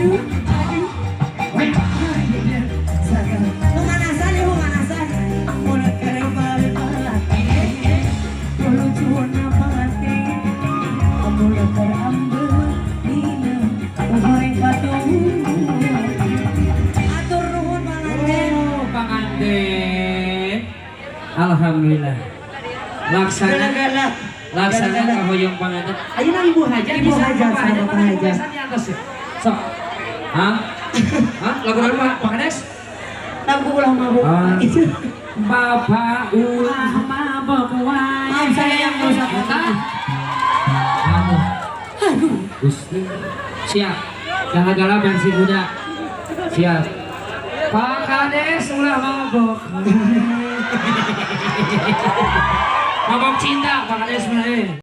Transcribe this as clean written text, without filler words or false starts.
Aduh, aduh. Pemanasan ya, pemanasan. Mulut keur balik. Lucuna pati. Mulut keur ambek. Dina goreng patung. Atur nuhun, panganten. Oh, panganten. Alhamdulillah. Laksana Gala-gala. laksana Gala-gala. Kahoyong panganten. Ayeuna Ibu Hajah Ibu bisa Hajah Bapak sama Hajah Bapak mana Ibu Hajah. Hajah di atas ya? Sok. Hah? Hah? Lagu naon, Pak? Pak Kades? Lagu ulah mabuk. Ah. Bapak ulah mabok wae. Maaf, saya yang merusak. Eta. Aduh. Aduh. Gusti. Siap. Gala-gala versi muda. Siap. Pak Kades ulah mabok. Mabok cinta Pak Kades mah.